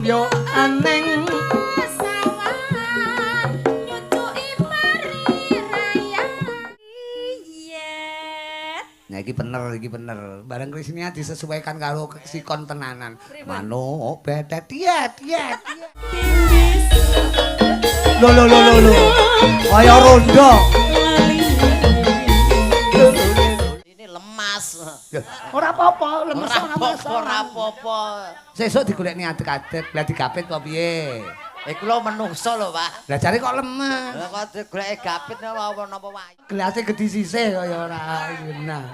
Yo aneng sawan nyucuki pari raya. Iya. Nah iki bener, iki bener. Bareng Krisnia disesuaikan karo sikon tenanan. Manuk betet tiet tiet. Lho lho lho lho lho. Kaya rondo. Ini lemas. Ora apa-apa, lemes Ora ora apa-apa, masalah. ora apa-apa. Sesuk digolekne adeg-adeg, lah digapit kok piye? Kula menungso lho, Pak. Lah jare kok lemes. Lah kok digoleki gapit napa napa wae. Gelase gedhi sisih kaya ora nah.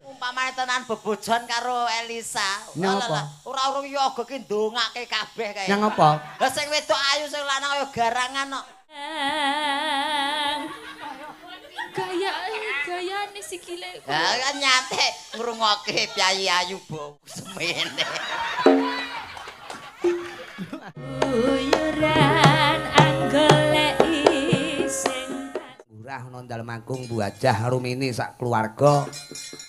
Umpamane tenan bebojoan karo Elisa. Nyang apa? Ora urung yoga ki ndongake kabeh kae. Nyang apa? Lah sing wedok ayu sing lanang kaya garangan kok. Gaya gayane sikile. Lah kan nyantek ngrungokke piyayi ayu bo semene. Uyuran anggoleki sing Lurah ana dalem agung Bu Hajah Rumini sak keluarga.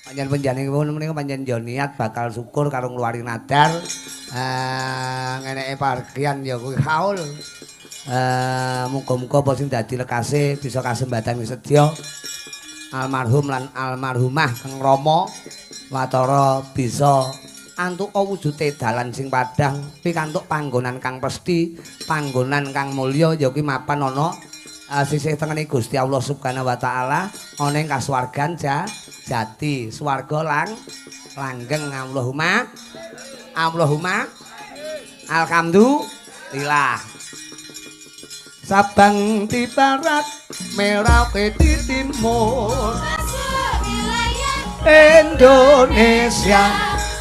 Pancen panjenenganipun menika pancen yo niat bakal syukur karo ngluwari nadar. Ngeneke pargian ya kuwi haul. Muga-muga apa sing dadi lekase bisa kasembatan sedya. Almarhum lan almarhumah Kang Rama watara bisa antuk wujude dalan sing padhang pikantuk panggonan kang pesthi, panggonan kang mulya ya kuwi mapan ana sisih tengene Gusti Allah Subhanahu wa taala ana ing kasuwargan jati swarga langgeng. Allahumma Allahumma alhamdulillah. Sabang di barat, Merauke di timur, masuk wilayah Indonesia.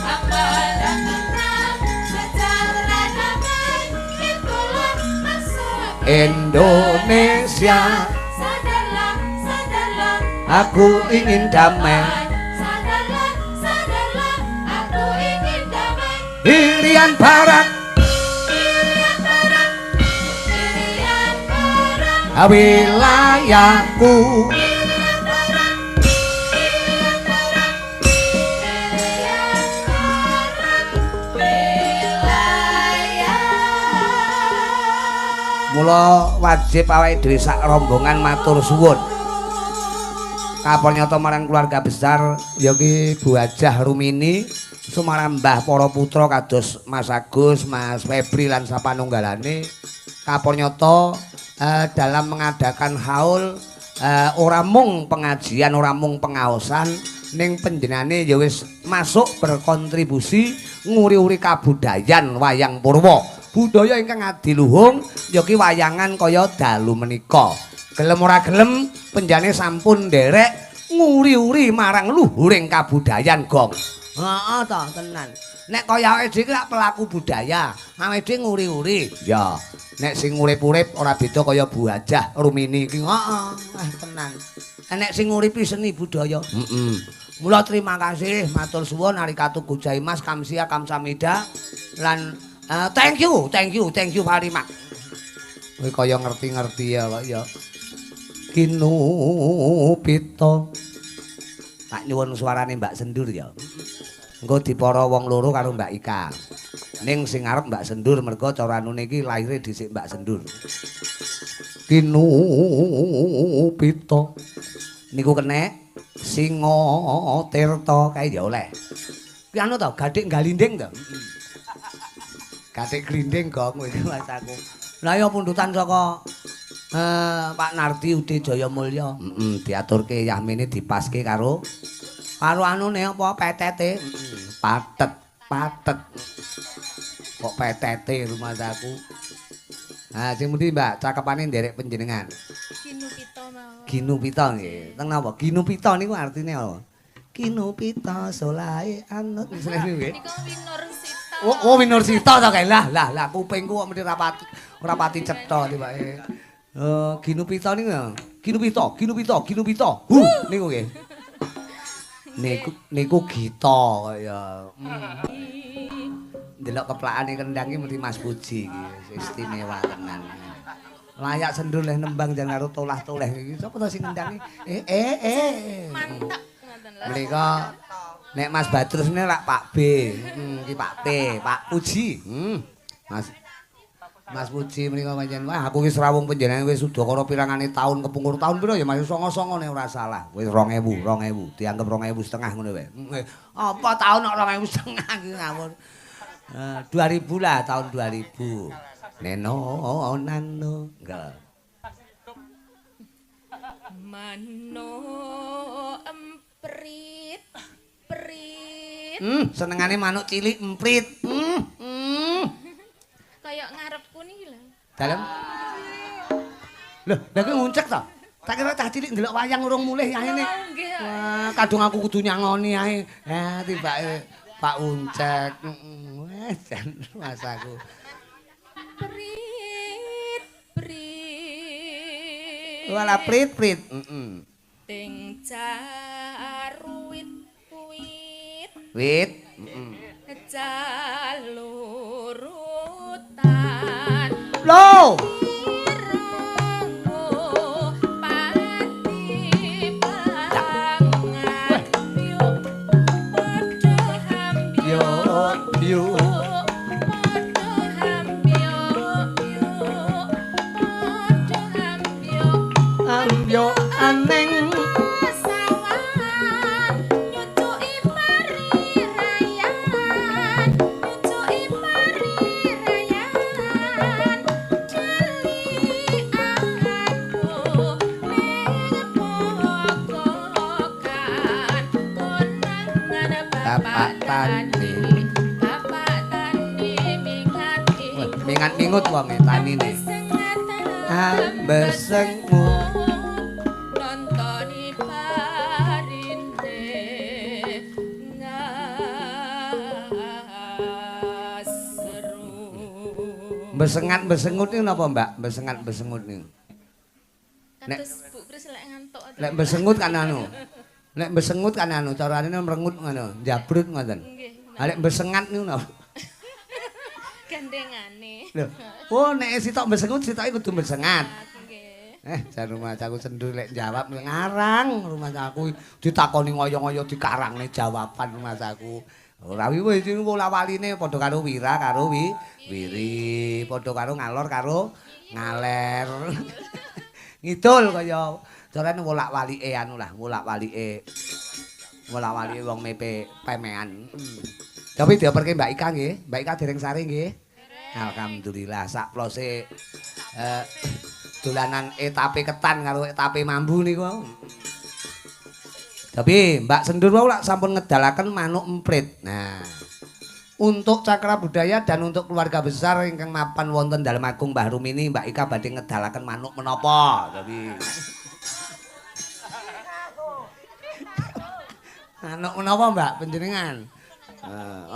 Aman tentram, sejahtera damai, itulah masuk Indonesia. Sadarlah, sadarlah, aku ingin damai. Sadarlah, sadarlah, aku ingin damai. Irian Barat, Irian Barat, Irian Barat, wilayahku. Irian Barat, Irian Barat, Irian Barat, wilayah. Mula wajib awake dhewe sak rombongan matur suwun. Kapanyata marang keluarga besar ya ki Bu Hajah Rumini, sumarambah para putra kados Mas Agus, Mas Febri lan sapanunggalane. Kapanyata dalam mengadakan haul ora mung pengajian, ora mung pengaosan, ning panjenengane ya wis masuk berkontribusi nguri-uri kabudayan wayang purwa. Budaya ingkang adiluhung ya ki wayangan kaya dalu menika. Gelem ora gelem penjane sampun nderek nguri-uri marang luhuring kabudayan gong. Heeh ta tenan. Nek kaya awake dhewe iki lak pelaku budaya, awake dhewe nguri-uri. Ya, nek sing urip-urip ora beda kaya Bu Hajah Rumini iki. Heeh, tenan. Nek sing nguripi seni budaya. Heeh. Mula terima kasih matur suwun arikatu gojaimas kamsia kamsamida lan thank you, thank you, thank you very much. Kowe kaya ngerti-ngerti ya kok ya. Kinupita. Tak nyuwun suarane Mbak Sendur ya. Engko dipara wong loro karo Mbak Ika. Ning sing arep Mbak Sendur mergo cara anune iki lahire dhisik Mbak Sendur. Kinupita. Niku kenek Singa Tirta kae ya oleh. Kuwi anu to, gathik galinding to. Gathik glinding gong kowe iki Mas aku. Lah ya pundutan saka Pak Nardi Ude Jayamulya. Heeh, diaturke yahmene dipaske karo karo anune apa petete. Patet, patet. Kok petete rumahku. Nah, sing pundi Mbak, cakepane nderek panjenengan. Kinupita mawon. Ginupita nggih. Teng napa? Ginupita niku artine apa? Kinupita solahe anut niku nggih. Niku Winursita. Oh, Winursita to kae. Lah, lah, lah kupingku kok mesti rapati cetha tibake. Oh, Ginupita niku ya. Ginupita, Ginupita, Ginupita. Hu, niku nggih. Niku niku gita kaya. Ndelok keplakane kendang iki mesti Mas Puji iki, istimewa tenan. Layak sendur leh nembang jan karo tolah-toleh iki. Sapa to sing ngendangi? Mantap ngoten lho. Menika Nek Mas Badrus ini lak Pak B. Iki Pak P, Pak Puji. Mas Mas Puji menika pancen wah aku wis rawuh panjenengan wis udakara pirangane taun kepungkur taun pira ya Mas 99 nek ora salah. Wis 2000, 2000 dianggep 2000,5 ngono wae. Apa taun kok 2000,5 iki ngawur. 2000 lah tahun 2000. Neno nano enggak. Mano emprit prit. Senengane manuk cilik emprit. Kayak ngarepku niki lho. Dalem. Lho, lha kuwi nguncek to? Tak kira cah cilik ndelok wayang urung mulih ae. Wah, kadung aku kudu nyangoni ae. Ha, tibake Pak Uncek. Wah, jan mas aku. Prit prit. Walah prit prit. Heeh. Ting caruwit wit. Wit. Heeh. Jalurutan. Lho. Yo aneng sawan nyucuki pari rayan, nyucuki pari rayan, jeli aku ning pokokan konangan Bapak Tani. Bapak Tani mingat Mingat-mingut wonge tanine. Ambesengmu nontoni parine ngasru. Besengat-besengut niku napa, Mbak? Besengat-besengut niku. Kados Bu Kris lek ngantuk. Lek besengut kan anu. Lek besengut kan anu, carane mrengut ngono, njabrut ngoten. Nggih. Ha lek besengat niku napa? Gandengane. Lho, oh nek sitok besengut sitoke kudu besengat. Nggih. Jan rumah aku sendur lek jawab ngarang rumah aku ditakoni ngoyo-ngoyo dikarangne jawaban rumah aku. Ora wis iki wola-waline padha karo wira karo wiri, padha karo ngalor karo ngaler. Ngidul kaya carane wolak-walike anu lah, wolak-walike. Wolak-walike wong mepe pemean. Tapi dioperke Mbak Ika nggih. Mbak Ika dereng sare nggih. Alhamdulillah sak plose dolanan etape ketan karo etape mambu niku. Tapi Mbak Sendur wau lak sampun ngedalaken manuk emprit. Nah, untuk cakra budaya dan untuk keluarga besar ingkang mapan wonten Dalem Agung Mbah Rumini, Mbak Ika badhe ngedalaken manuk menapa? Tapi manuk menapa Mbak panjenengan?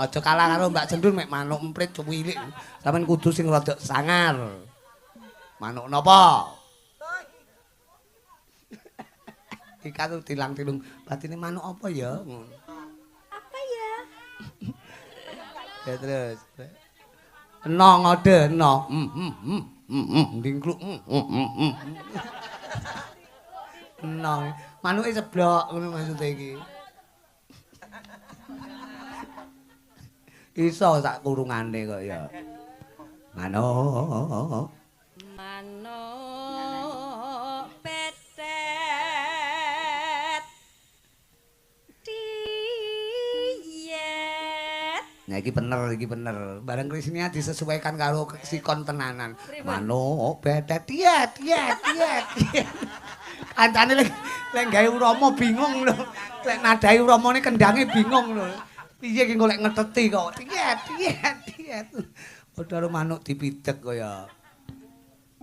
Aja kalah karo Mbak Sendur mek manuk emprit cuwilik. Sampeyan kudu sing rada sangar. Manuk napa? Ika tuh tilang-tilung, batine manuk apa ya? Apa ya? Ya terus. Eno ngode eno. Ndingkluk. Eno. Manuke ceblok ngono maksude iki. Iso sak kurungane kok ya. Manuk. Manuk petet diet. Nah iki bener, iki bener. Bareng Krisnia disesuaikan karo sikon tenanan. Manuk petet diet, diet, diet. Kancane lek gawe urama bingung lho. Lek nadai uramane kendange bingung lho. Piye iki golek ngeteti kok. Diet, diet, diet. Padha karo manuk dipidek kaya.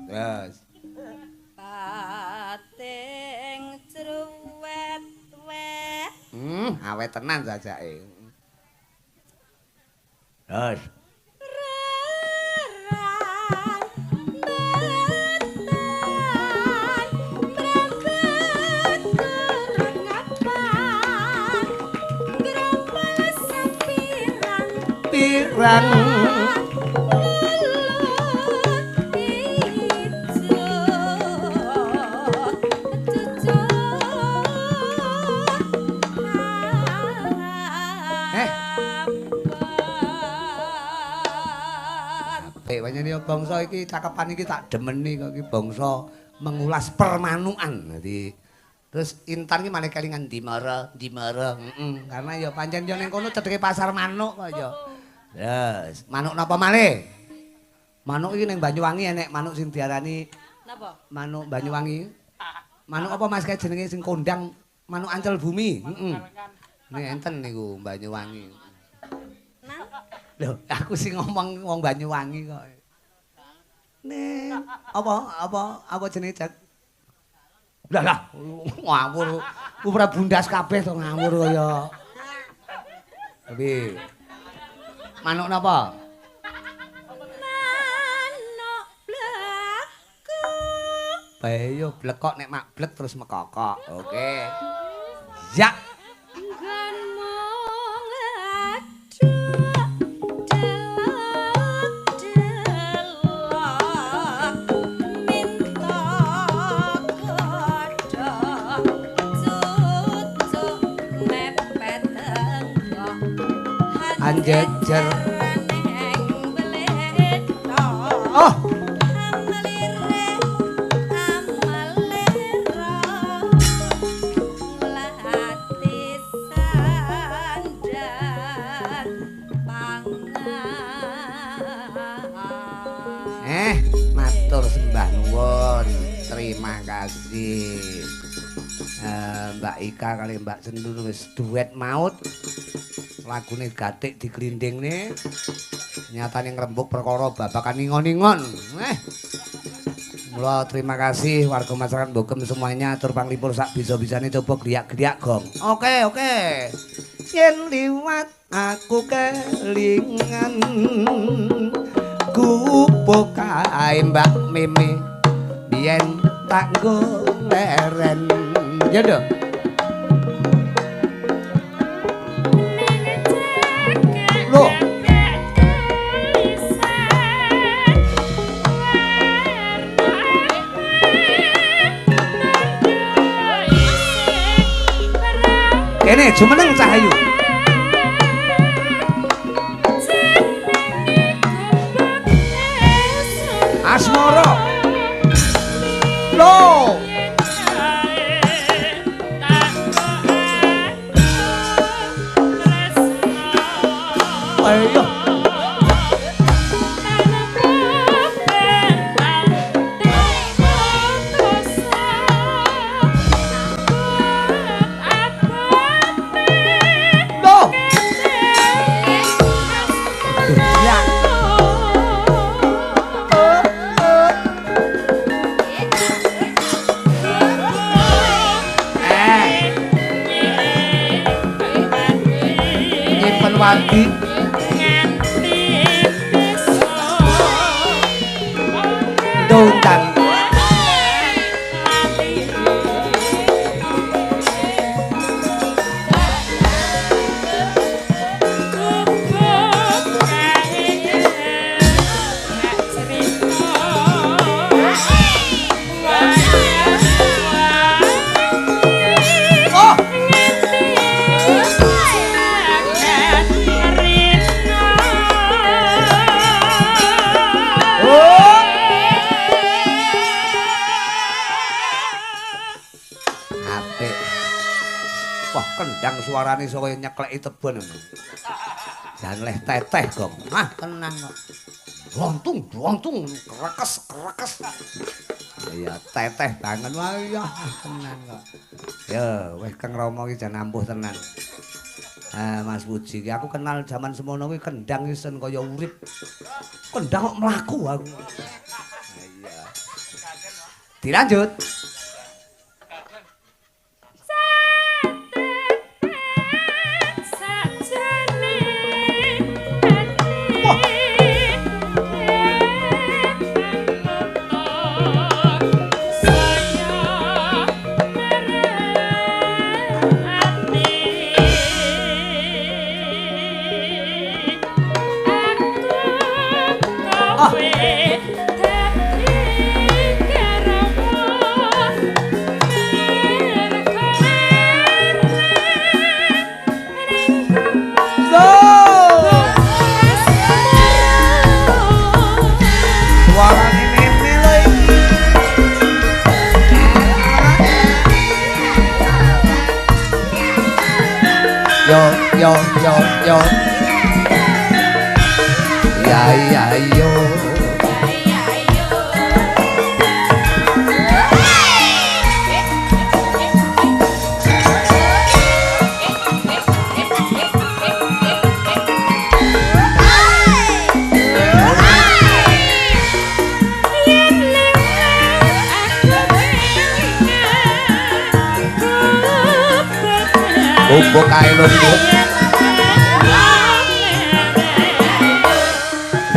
Terus. Pating cruwet wet. Awet tenan jajake. Terus. Rerang betan mrembet kerengapan grompol sepirang pirang. Apik pancen ya bangsa iki cakepan iki tak demeni kok iki bangsa mengulas permanukan. Dadi terus Intan iki malah kelingan Dimara, Dimara. Heeh, karena ya pancen ya ning kono cedheke pasar manuk kok ya. Terus manuk napa malih? Manuk iki ning Banyuwangi enek manuk sing diarani napa? Manuk Banyuwangi. Manuk apa Mas kae jenenge sing kondang manuk ancel bumi. Heeh. Nek enten niku Banyuwangi. Nang lho, aku sing ngomong wong Banyuwangi kok. Nek apa jenenge Jack? Lah lah ngawur. Ora bundas kabeh to ngawur kaya. Tapi manuk napa? Manuk blekok. Bae yo blekok nek mak blek terus mekokok. Oke. Ya. Anjejer. Oh. Matur sembah nuwun. Terima kasih. Mbak Ika kali Mbak Sendur wis duet maut. Lagune gatik diglindingne. Nyatane ngrembug perkara babagan ingon-ingon. Mula terima kasih warga masyarakat Bogem semuanya atur panglipur sak bisa-bisane coba griak-griak gong. Oke, oke. Yen liwat aku kelingan gupo kae Mbak Mimi biyen tak nggo leren. Ya nduk. Loh. Kene jumeneng Cahayu. Asmara. Loh. Ayo. Loh. Ya. Nyimpen wadi. Dontan. Oh. Oh. Apik. Wah, kendang suarane iso kaya nyekleki tebon ngono. Jan leh teteh gong. Ah, tenang kok. Lontung, lontung, krekes, krekes. Iya, teteh banget. Wah, iya, tenan kok. Ya, wis Kang Rama iki jan ampuh tenan. Mas Puji iki aku kenal jaman semono kuwi kendang isen kaya urip. Kendang kok mlaku aku. Iya. Dilanjut. Yo. Ya ya yo. Opo kae lho.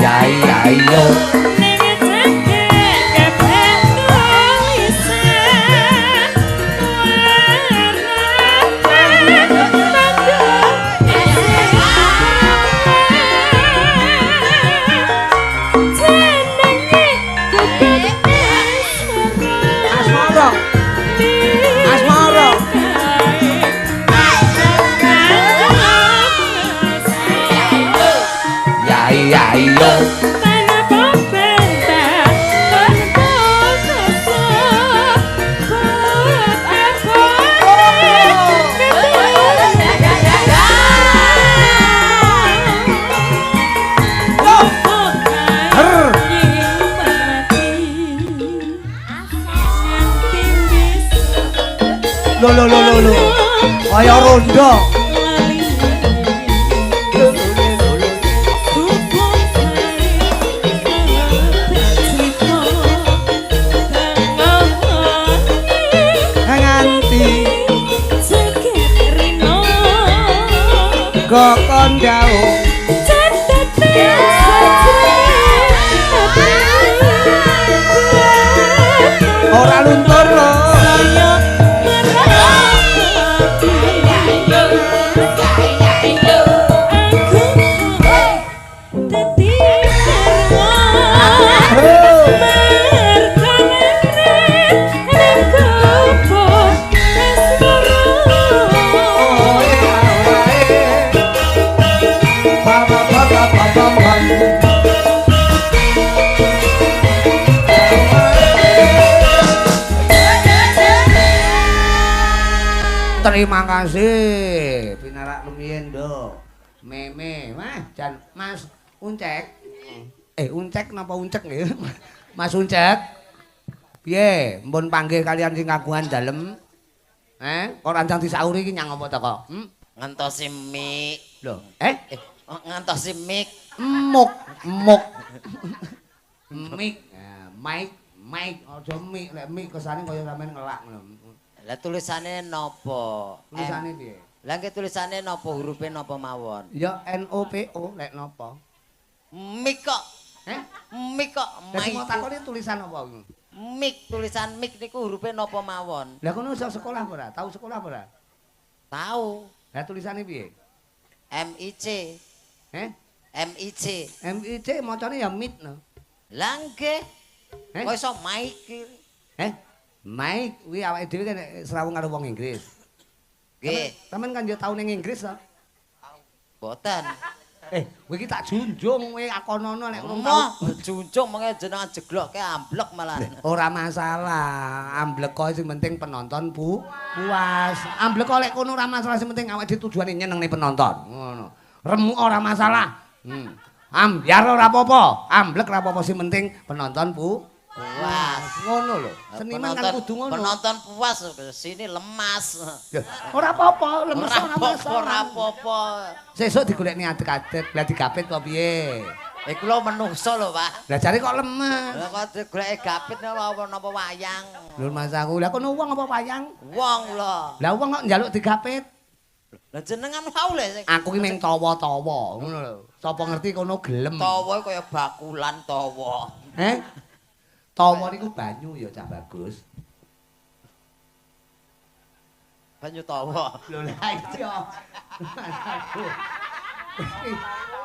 Ya ya yo. Asmara. Asmara. Ya ya yo. Lo lo lo lo lo. Kaya rondo. Nganti kokon jauh. Ora luntur lho. Terima kasih pinarak lumiyin do. Meme, wah jan Mas Uncek. Uncek napa Uncek nggih? Mas Uncek. Piye, mpun panggih kalian sing kagungan dalem? Kok rancang disauri iki nyang apa ta kok? Ngentosi mik. Lho, ngentosi mik. Muk, muk. Mik, mic, mic aja mik, lek mik kesane kaya sampean ngelak ngono. Lah tulisane napa? Tulisane piye? Lah nggih tulisane napa, hurufe napa mawon? Ya N O P O lek napa? Mik kok. Mik kok. Lah sing takoni tulisan apa kuwi? Mik, tulisan mik niku hurufe napa mawon? Lah kono iso sekolah apa ora? Tau sekolah apa ora? Tau. Lah tulisane piye? M I C. M I C. M I C macane ya mit no. Lah nggih. Kok iso mic iki? Mike, kuwi awake dhewe kan srawung karo wong Inggris. Nggih. Sampeyan kan yo tau ning Inggris to? Mboten. Kowe iki tak junjung kowe akonono nek urung tau. Junjung mengke jenengan jeglokke amblek malah. Ora masalah, amblek kok sing penting penonton puas. Amblek kok lek kono ora masalah, sing penting awake dhewe tujuane nyenengne penonton. Ngono. Remuk ora masalah. Ambyar ora apa-apa, amblek ora apa-apa sing penting penonton puas. Ngono lho. Seniman kan kudu ngono. Penonton puas, sini lemas. Ora apa-apa, lemes ora masalah. Ora apa-apa. Sesuk digolekne adeg-adeg, lah digapit kok piye? Kula menungso lho, Pak. Lah jare kok lemes. Lah kok digoleki gapit napa napa wayang. Lho Mas aku, lah kono wong apa wayang? Wong lho. Lah wong kok njaluk digapit? Lah jenengan wau lho sing. Aku ki mung tawa-tawa, ngono lho. Sapa ngerti kono gelem. Tawa kaya bakulan tawa. Tawa niku banyu ya cah bagus. Banyu tawa. Lho lah iya.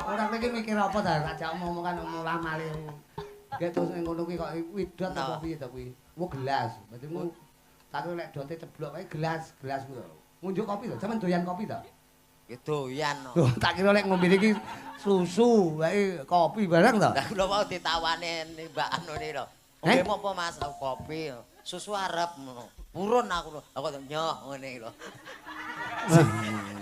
Ora iki mikir apa ta tak jak omong-omongan mulah malih. Gek terus ning ngono kuwi kok widot apa piye ta kuwi? Wo gelas. Berarti mu tak lek dote ceblok wae gelas, gelas kuwi. Ngunjuk kopi to? Sampeyan doyan kopi to? Nggih doyan. Lho tak kira lek ngombe iki susu wae kopi barang to? Lah kula mau ditawani Mbak anu niki lho. Ngombe apa Mas? Kopi. Susu arep ngono. Purun aku lho. Aku nyoh ngene iki lho.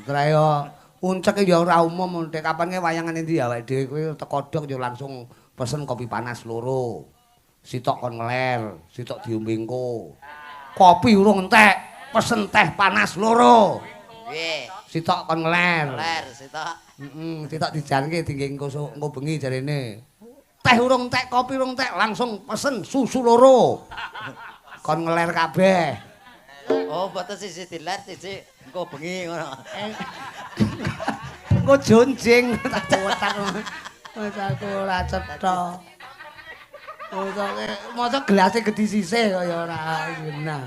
Trayo Uncek ya ora umum, nek kapan ke wayangan endi awake dhewe kuwi tekodok ya langsung pesen kopi panas loro. Sitok kon ngeler, sitok diombe engko. Kopi urung entek, pesen teh panas loro. Nggih. Sitok kon ngeler. Ngeler sitok. Heeh, sitok dijarke dingge engko engko bengi jarene. Teh urung entek, kopi urung entek, langsung pesen susu loro. Kon ngeler kabeh. Oh, mboten siji diler, siji engko bengi ngono. Engko jonjing tak kotak. Wis aku ora cetha. Mosok gelase gedhi sisih kaya ora genah.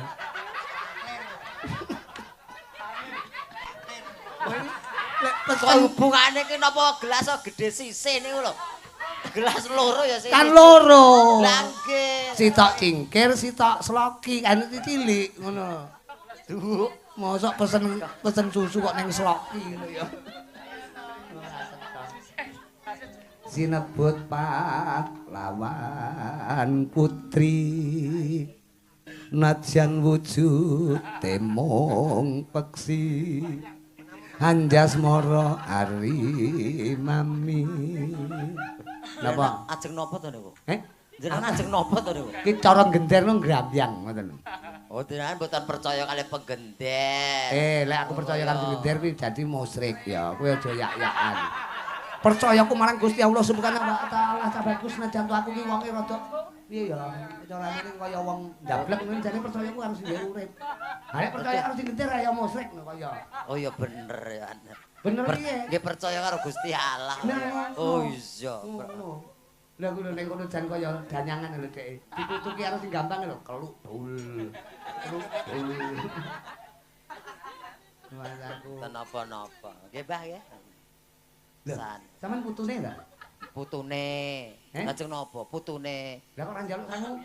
Lek pesen hubungane ki napa gelas gedhe sisih niku lho. Gelas loro ya sih. Kan loro. Lah nggih. Sitok cingkir, sitok sloki, kan cilik ngono. Duh, mosok pesen susu kok ning sloki ngono ya. Sinebut pahlawan putri najan wujud mung peksi anjasmara ari mami. Napa? Ajeng napa to niku? Eh? Jenengan ajeng napa to niku? Ki cara gender niku ngrambyang ngoten. Oh, jenengan mboten percaya kalih penggender. Eh, lek aku percaya karo penggender kuwi dadi musyrik ya. Kowe aja yak-yakan. Percayaku marang Gusti Allah Subhanahu wa taala sabagus senajan aku ki wonge rada piye ya carane iki kaya wong ndablek ngene jane percayaku harus duwe urip. Ha nek percaya karo sing gender ya musyrik ngono kaya. Oh ya bener ya. Bener piye? Nggih percaya karo Gusti Allah. Oh iya. Ngono. Lah kuwi ning kono jan kaya danyangan lho dhek. Ditutuki karo sing gampang lho, keluk dul. Keluk dul. Aku. Napa-napa. Nggih, Mbah nggih. Lho, sampean putune ta? Putune. Lajeng napa? Putune. Lah kok ora njaluk sangu?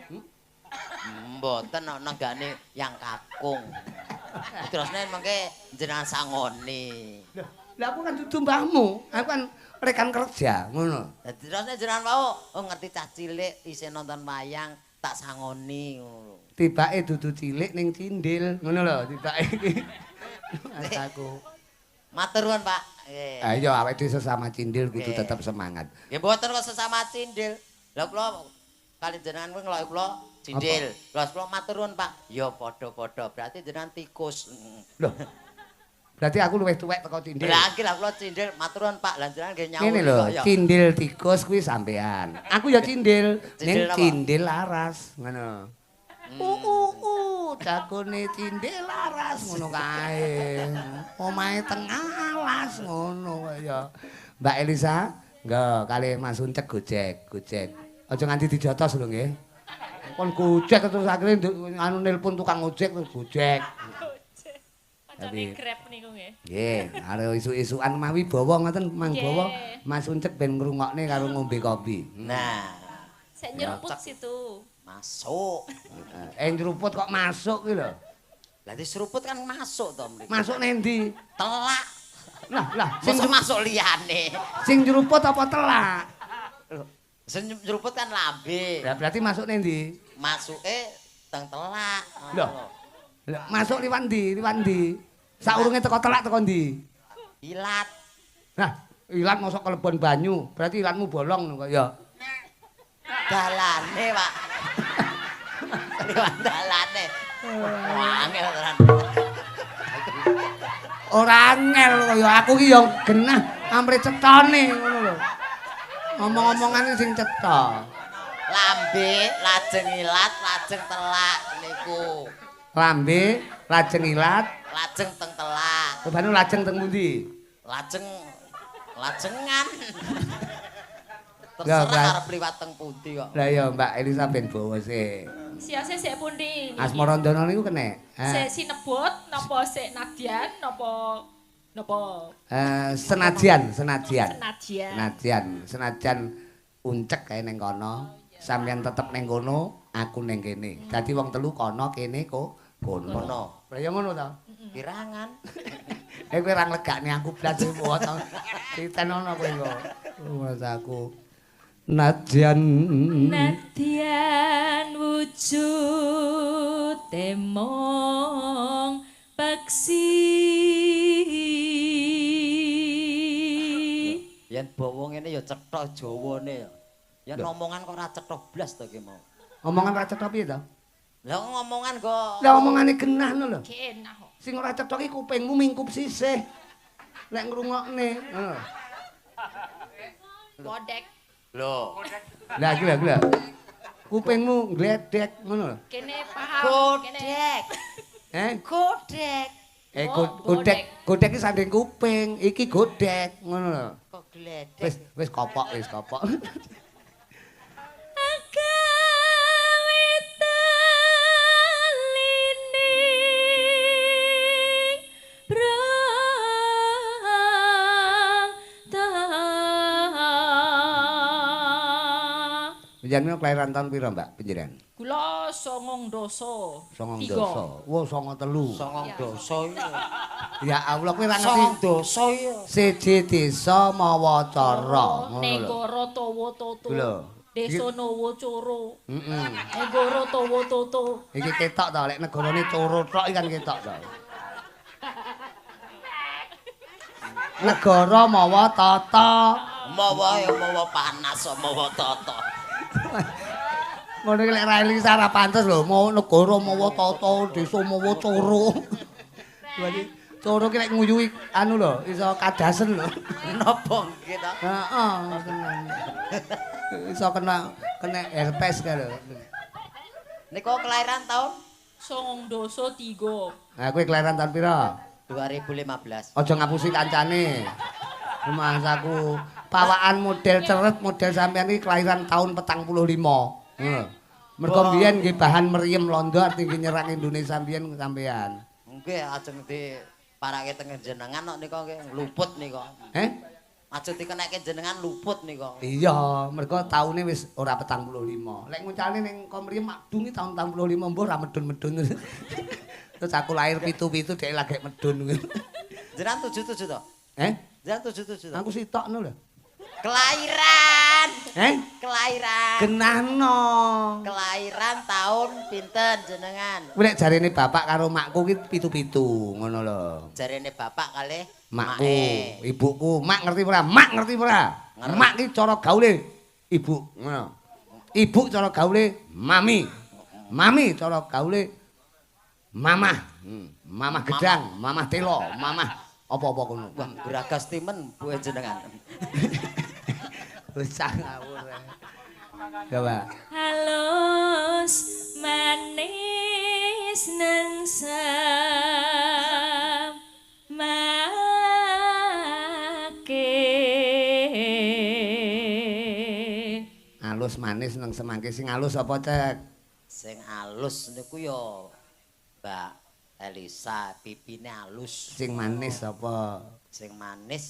Mboten nenggane yang kakung. Terusne mengke jenengan sangoni. Lho, lah aku kan dudu mbahmu. Aku kan rekan kerja, ngono. Lah terusne jenengan wau oh ngerti cah cilik isih nonton wayang tak sangoni ngono. Tibake dudu cilik ning cindil, ngono lho tibake iki. Aku. Matur nuwun, Pak. Nggih. Ayo awake dhewe sesama cindil kudu tetep semangat. Nggih mboten kok sesama cindil. Lah kula kali jenengan kuwi ngeloki kula cindil. Lah kula matur nuwun, Pak. Ya padha-padha, berarti jenengan tikus. Lho. Berarti aku luwih tuwek teko cindil. Lah iki lah kula cindil, matur nuwun, Pak. Lah jenengan nggih nyauri kok ya. Cindil tikus kuwi sampean. Aku ya cindil, ning cindil laras ngono. Jagone cindil laras ngono kae. Omahe tengah alas ngono kaya. Mbak Elisa, nggo kalih Mas Uncek gojek, gojek. Aja nganti dijotos lho nggih. Kon gojek terus akhire anu nelpon tukang ojek terus gojek. Gojek. Kancane Grab niku nggih. Nggih, karo isuk-isukan mawi bawa ngoten mang bawa Mas Uncek ben ngrungokne karo ngombe kopi. Nah, sik nyeruput situ. Masuk. Nyeruput kok masuk kuwi lho. Lah diseruput kan masuk to mriki. Masuk ning ndi? Telak. Lah, lah sing masuk liyane. Sing nyeruput apa telak? Lho, sing nyeruput kan lambe. Lah berarti masuk ning ndi? Masuke teng telak. Lho. Lho, masuk liwat ndi? Liwat ndi? Saurunge teko telak teko ndi? Ilat. Nah, ilat mosok kelebon banyu, berarti ilatmu bolong kok ya. Dalane, Pak. Liwat dalane. Angel tenan. Ora angel kaya aku ki ya genah amre cetane ngono lho. Ngomong-omongane sing cetha. Lambe lajeng ilat, lajeng telak niku. Lambe lajeng ilat, lajeng teng telak. Bebane lajeng teng pundi? Lajeng lajengan. Terserah arep liwat teng pundi kok. Lah ya Mbak Elisa ben bawa sik. Siase sik pundi? Asmarandana niku kenek. Sik sinebut napa sik nadyan napa napa? Senajan, senajan. Senajan. Senajan, senajan uncek kae ning kono, sampeyan tetep ning kono, aku ning kene. Dadi wong telu kono kene kok kono. Lah ya ngono ta? Kirangan. Eh kowe ora nglegakne aku blas wae to. Titenono kowe kok. Mas aku. Nadyan nadyan wujud mung peksi Yen bawa ngene ya cetha Jawane ya. Yen omongan kok ora cetha blas to ki mau. Omongan ora cetha piye to? Lah ngomongan kok. Lah omongane genah ngono lho. Genah kok. Sing ora cetha ki kupingmu mingkup sisih. Lek ngrungokne. Heeh. Godek. Lho. Lah iki lho, iki lho. Kupingmu ngledek ngono lho. Kene paham kene. Godek. Eh? Godek. Eh godek, godek iki sanding kuping, iki godek ngono lho. Kok gledek. Wis wis kopok, wis kopok. Jenengan kelahiran tahun pira, Mbak? Panjenengan? Kula 90. 90. Wah, 93. 90 iki. Ya Allah, kowe ora ngerti. 90 iki. Siji desa mawa cara, ngono lho. Negara tawa toto. Lho. Desa nawa coro. Heeh. Negara tawa toto. Iki ketok to, lek negarane coro tok iki kan ketok to. Negara mawa tata. Mawa ya mawa panas, mawa tata. Ngono iki lek ra Elisa ora pantes lho, mau negara mawa tata, desa mawa coro. Lha iki coro ki lek nguyuhi anu lho, iso kadasen lho. Napa nggih to? Heeh, tenan. Iso kena herpes kae lho. Niku kelahiran tahun 93. Nah, kowe kelahiran tahun pira? 2015. Aja ngapusi kancane. Rumangsaku pawaan model ceret model sampean iki kelahiran tahun 45. Heeh. Mergo mbiyen nggih bahan mriyem londo arti nggih nyerang Indonesia mbiyen sampean. Nggih ajeng diparake teng jenengan kok nika nggih luput nika. Heh? Ajeng dikenekke jenengan luput nika. Iya, mergo taune wis ora 45. Lek nguncalne ning ko mriyem makdung iki taun 45 mbuh ora medun-medun. Terus aku lahir 77 dhek lagi medun. Jenengan 77 to? Heh? Jenengan 77 to? Aku sitokno lho. Kelahiran. Eh? Kelahiran. Genahno. Kelahiran tahun pinten jenengan? Kuwi nek jarene bapak karo makku ki 77 ngono lho. Jarene bapak kalih makku, ibuku, mak ngerti ora? Mak ngerti ora? Mak ki cara gaule ibu ngono. Ibu cara gaule mami. Mami cara gaule mamah. Mamah gedang, mamah telo, mamah apa-apa kono. Wah, geragas timen buwe jenengan. Wis ngawur. Coba. Halus manis nang semangke. Halus manis nang semangke sing halus apa, Cek? Sing halus niku ya Mbak Elisa, pipine halus. Sing manis apa? Sing manis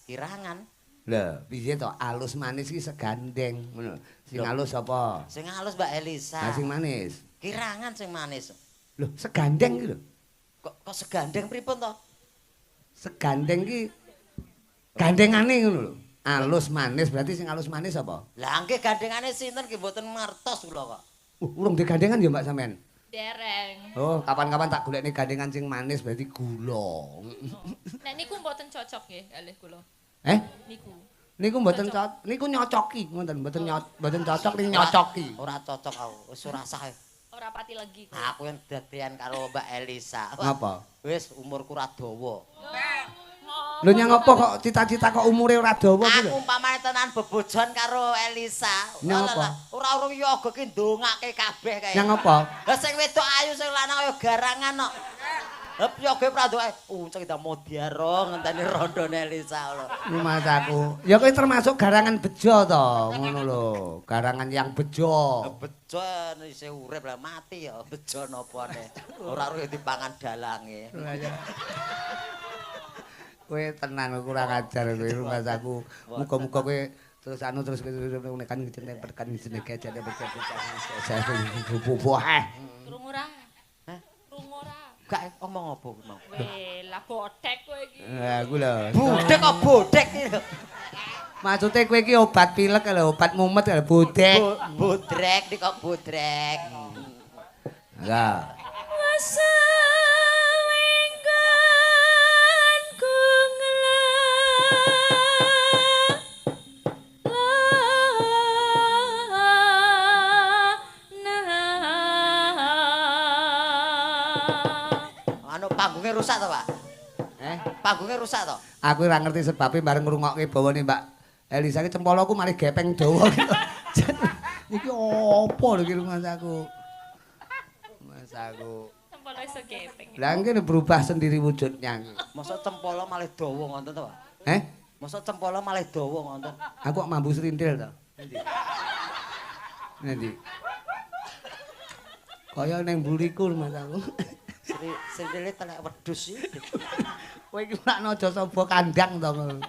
kirangan. Lho, piye to? Alus manis iki segandeng ngono. Sing alus apa? Sing alus Mbak Elisa. Lah sing manis. Kirangan sing manis. Lho, segandeng iki lho. Kok segandeng pripun to? Segandeng iki gandengane ngono lho. Alus manis berarti sing alus manis apa? Lah nggih gandengane sinten ki mboten ngertos kula kok. Urung digandengan ya Mbak sampean? Dereng. Oh, kapan-kapan tak golekne gandengan sing manis berarti gula. Nek niku mboten cocok nggih kalih kula. Eh? Niku. Niku mboten cocok, niku nyocoki ngoten, mboten mboten cocok niku nyocoki. Ora cocok aku, wis ora sah. Ora pati legi. Aku yang dadean karo Mbak Elisa. Ngapa? Wis umurku ora dawa. Lho nyang apa kok cita-cita kok umure ora dawa kuwi lho? Aku umpamane tenan bebojon karo Elisa. Nyang apa? Ora urung yoga ki ndongake kabeh kae. Nyang apa? Lah sing wedok ayu sing lanang kaya garangan kok. Lah yoga prandoke unceng kita modiaro ngenteni rondone Elisa lho. Rumahku. Ya kowe termasuk garangan bejo to, ngono lho. Garangan yang bejo. Bejo isih urip lah mati ya bejo napane. Ora ro dipangan dalange. Kowe tenan kurang ajar kowe rumahku. Muga-muga kowe terus anu terus kan jeneng berkan jeneng gejane berkan. Krungu ora? Hah? Krungu ora? Gak omong apa kuwi mau. Weh, lah bodek kowe iki. Lah aku lho. Bodek kok bodek iki lho. Maksude kowe iki obat pilek lho, obat mumet lho, bodek. Bodrek iki kok bodrek. Lah. Anu panggungnya rusak to, Pak? Panggungnya rusak to? Aku ora ngerti sebabe bareng ngrungokke bawane Mbak Elisa iki cempoloku malah gepeng dawa. Iki opo lho iki Mas aku. Mas aku. Cempolo iso gepeng. Lah ngene berubah sendiri wujudnya. Mosok cempolo malah dawa ngoten to, Pak? Mosok cempolo malah dawa ngoten. Aku kok mambu srintil to. Endi? Endi? Kaya ning mburiku Mas aku. Srintile telek wedhus iki. Kowe iki lakno aja saba kandang to ngono.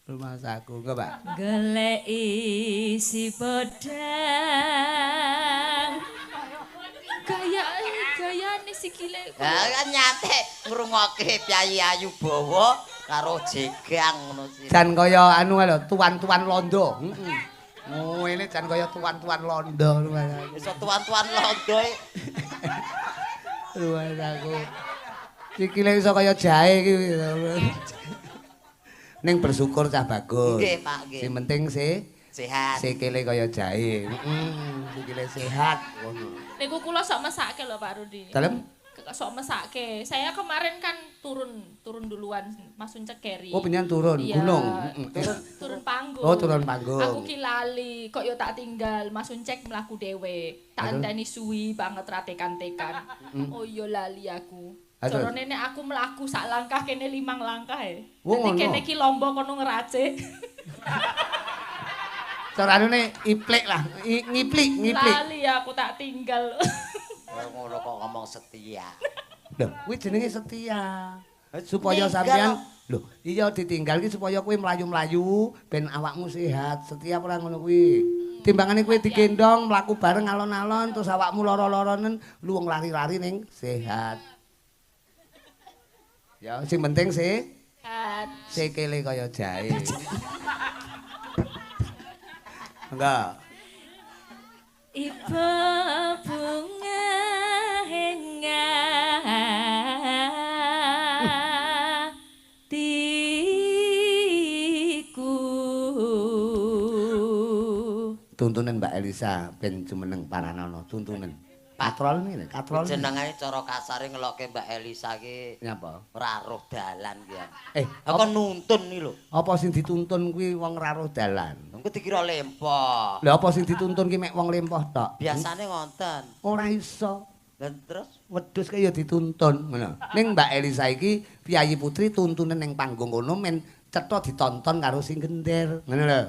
Mas aku, enggak, Pak. Goleki si podang. Gayane sikile. Lah kan nyantik ngrungokke Piyayi Ayu Bawa karo Jegang ngono sih. Jan kaya anu lho, tuan-tuan londo. Heeh. Ngene jan kaya tuan-tuan londo. Iso tuan-tuan londo. Mas aku. Sikile iso kaya jahe iki. Ning bersyukur cah bagus. Nggih, Pak, nggih. Sing penting sih sehat. Sikile kaya jahe. Heeh, sikile sehat ngono. Niku kula sok mesake lho Pak Rudi. Dalem? Sok mesake. Saya kemarin kan turun duluan Mas Uncek Keri. Oh, penyan turun iya, gunung. Turun panggung. Oh, turun panggung. Aku ki lali, kok yo tak tinggal Mas Uncek mlaku dhewe. Tak enteni suwi banget ra tekan-tekan. Oh iya lali aku. Carane nek aku mlaku sak langkah kene 5 langkah e. Dadi kene ki lombo kono ngeracik. Carane iplik lah, ngiplik, ngiplik. Lali aku tak tinggal. Ngono kok ngomong setia. Lho, kuwi jenenge setia. Supaya sampean lho, iya ditinggal ki supaya kowe mlayu-mlayu ben awakmu sehat. Setia ora ngono kuwi. Timbangane kowe digendong mlaku bareng alon-alon terus awakmu lara-laranen lu wong lari-lari ning sehat. Ya, sing penting sih sehat. Sikile kaya jahe. Enggak. Ibu bunga hingga tiku. Tuntunan Mbak Elisa ben jumeneng paranana tuntunan. Katrol ngene, katrol. Jenengane cara kasare ngelokke Mbak Elisa ki nyapa? Ora roh dalan ki. Aku nuntun iki lho. Apa sing dituntun kuwi wong ra roh dalan? Engko dikira lempoh. Lha apa sing dituntun ki mek wong lempoh tok? Biasane ngonten. Ora iso. Lah terus wedhus ki ya dituntun ngono. Ning Mbak Elisa iki piyayi putri tuntunen ning panggung kono men cetha ditonton karo sing gender. Ngono lho.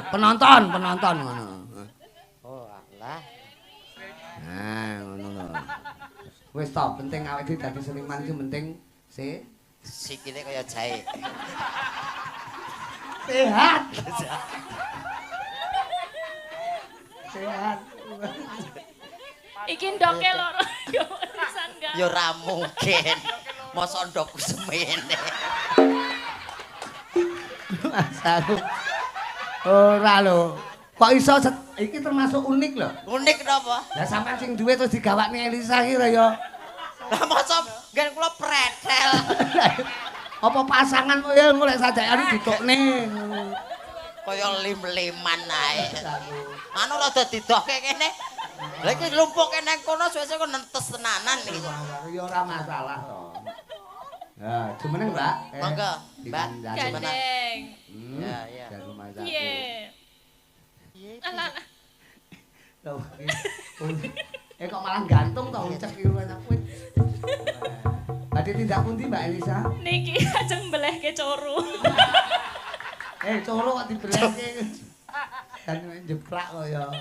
Penonton, penonton ngono. Oh, alah. Nah, ngono lho. Wis to, penting awake dhewe dadi seniman iki penting sikile kaya jahe. Sehat. Sehat. Iki ndoke loro yo pisan gak. Ya ora mungkin. Mosok ndokku semene. Mas aku. Ora lho. Kok iso iki termasuk unik lho. Unik napa? Lah sampean sing duwe terus digawakne Elisa iki lho ya. Lah mosok nggen kula pretel. Apa pasangan kok ya engko lek sajakane ditokne. Kaya lim-liman ae. Anu rada didohke kene. Lah iki lumpuke nang kono suwe-suwe kok nentes tenanan iki kok. Ya ora masalah to. Ya, jumeneng, Mbak. Monggo, Mbak. Gandeng. Ya, ya. Piye? Alah. Kok malah gantung to ucek iki kowe. Badhe tindak pundi Mbak Elisa? Niki ajeng mbelehke coro. Coro kok dibelehke. Dan jeplak kaya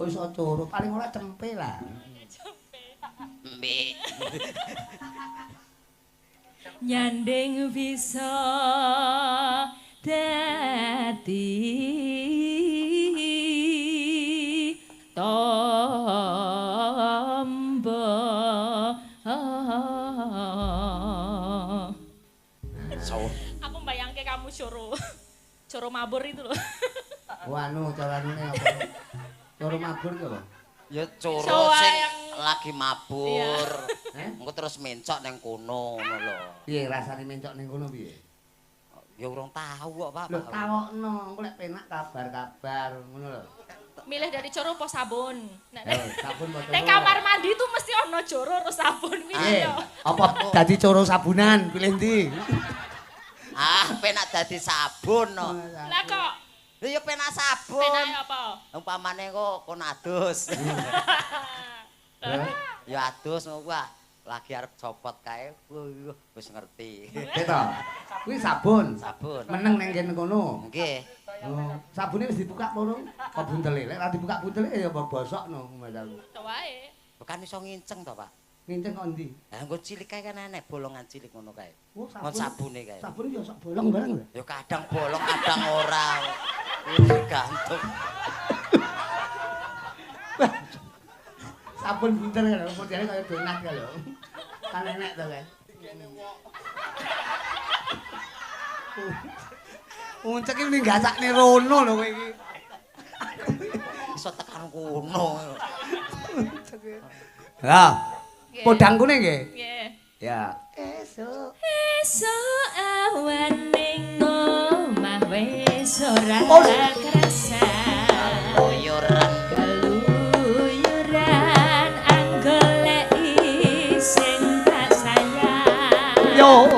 wis coro, paling ora cempe lah. Cempe. Mbek. Nyanding bisa dadi tombo. Aku mbayangke kamu coro. Coro mabur itu loh. Wah, anu carane apa? Coro mabur itu apa? Ya coro sing lagi mabur. Engko terus mencok ning kono ngono lho. Piye rasane mencok ning kono piye? Ya urung tahu kok, Pak. Lho tawokno, engko lek penak kabar-kabar ngono lho. Milih dari coro apa sabun? Nek Sabun apa nek kamar mandi tuh mesti ono joro terus sabun kuwi ya. Apa dadi coro sabunan pilih ndi? Ah, penak dadi sabun no. Lah kok Lha ya penak sabun. Penake apa? Umpamane kok kon adus. Ya adus ngono kuwi. Lagi arep copot kae, wis ngerti. Gitu. Kuwi sabun. Sabun. Meneng nang kene kono. Nggih. Oh, sabune wis dibuka apa urung? Kok buntele? Lek ora dibuka buntele ya bosok no masalah. To wae. Bukan iso nginceng to, Pak? Nginceng kok endi? Lah nggo cilik kae kan enek bolongan cilik ngono kae. Oh, sabun. Sabune kae. Sabune ya sok bolong bareng lho. Ya kadang bolong, kadang ora. Tergantung. Sabun buntel lho, modele kaya donat kae lho. Kan enek to kae. Uncek iki mending gasakne rono lho kowe iki. Iso tekan kono. Lah, podang kuning nggih? Nggih. Ya. Esuk. Esuk awan ning omah wis ora kerasa. Keluyuran. Keluyuran anggoleki sing tak sayang. Yo.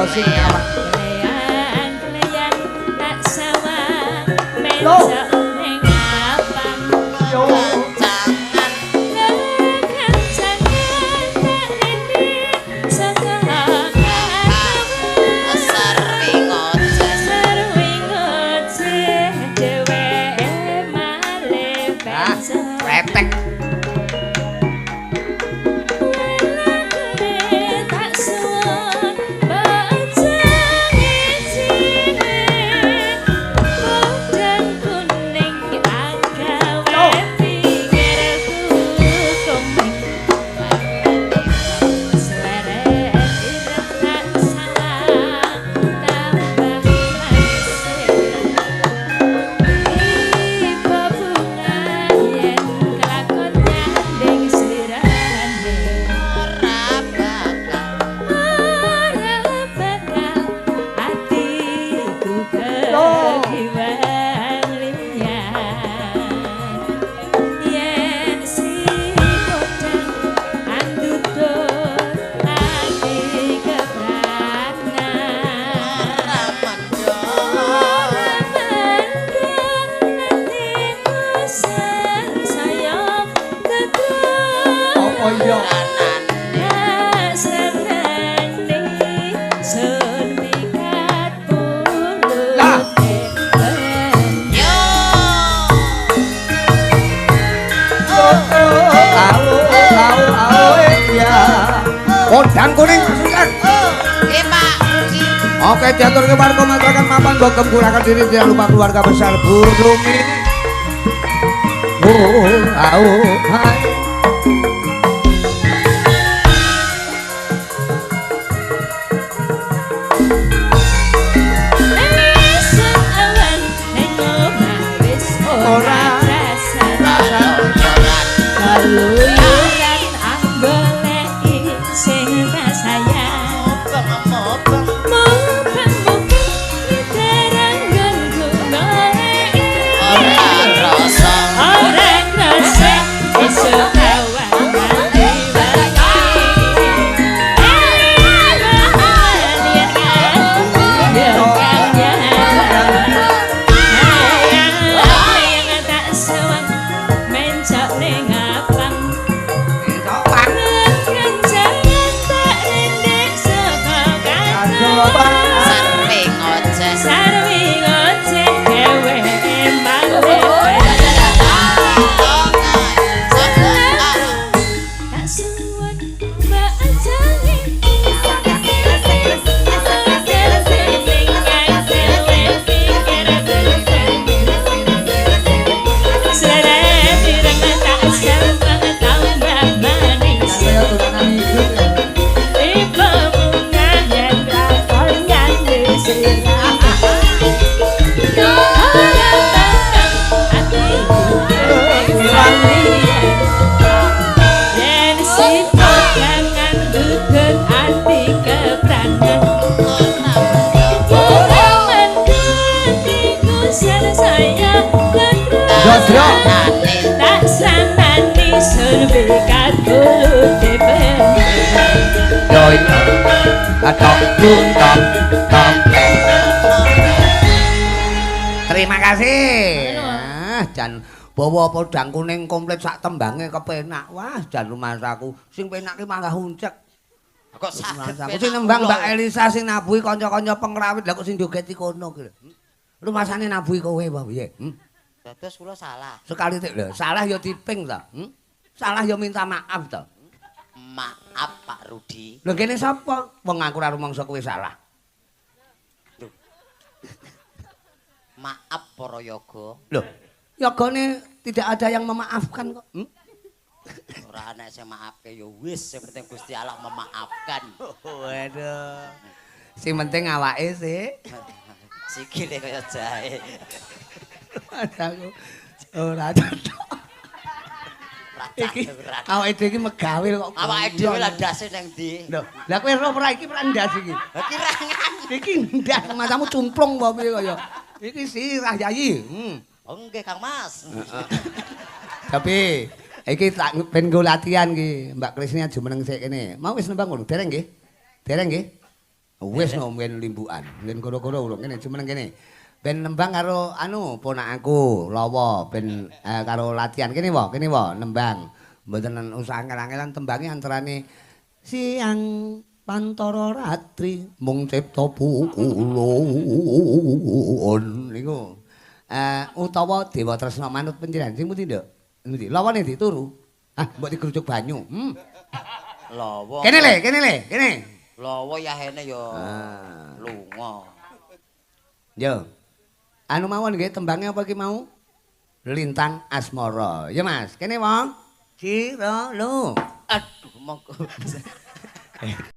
Sing awak kleyan tak sawang mencok ning apang yo kancangan kancangan tak rene saka serwi ngoceh serwi ngoceh dheweke male pencok kletek. Podang kuning masukan. Nggih, Pak. Oke, diatur ke warga masyarakat mapan bogem kurangkan diri tidak lupa keluarga besar Burumi. Oh, au, hai. Esuk awan ning omah wis ora krasa. Keluyuran anggoleki sing tak sayang. Mobeng-mobeng Mubeng-mubeng teranggonku goleki. Ora krasa. Ora krasa esuk Dodro. Tak sanani surbe katulute ben. Yo iya. Atok tok tok. Terima kasih. Ah, jan bawa podang kuning komplit sak tembange kepenak. Wah, jan rumasaku sing penak ki malah uncek. Kok saged Aku sing nembang Mbak Elisa sing nabuhi kanca-kanca pengrawit, lha kok sing jogeti kono ki lho. Rumasane nabuhi kowe apa piye? Dados kula salah. Sekali tik lho, salah ya diping to. Salah ya minta maaf to. Maaf Pak Rudi. Lho kene sapa? Wong aku ora rumangsa kowe salah. Lho. Maaf para yoga. Lho, yogane tidak ada yang memaafkan kok. Ora ana sing maafke ya wis, sing penting Gusti Allah memaafkan. Waduh. Sing penting awake sih. Sikile kaya jahe. Aku ora cocok. Iki awake dhewe iki megawe kok. Awake dhewe lah ndase nang ndi? Lho, lah kowe ero ora iki ora ndas iki. Lah kirangan. Iki ndas matamu cumplung apa piye kaya. Iki sirah Yayi. Oh nggih Kang Mas. Tapi iki tak ben nggo latihan iki. Mbak Krisni aja meneng sik kene. Mau wis nembang ngono, dereng nggih? Dereng nggih? Wis no mben limbukan. Mben goro-goro urung kene aja meneng kene. Ben nembang karo anu ponakanku Lawa ben karo latihan kene wae, kene wae nembang. Mboten usah angel-angelan tembange antarane siang pantara ratri mung cipta pukulun niku. Utawa Dewa Tresna manut panjenengan sing pundi, Nduk? Endi? Lawane ndi turu? Ah, mbok digrujuk banyu. Lawa. Kene le, kene le, kene. Lawa yahene ya lunga. Yo. Anu mawon nggih tembange apa iki mau? Lintang Asmara. Ya Mas, kene wong. Ciro lu. Aduh monggo.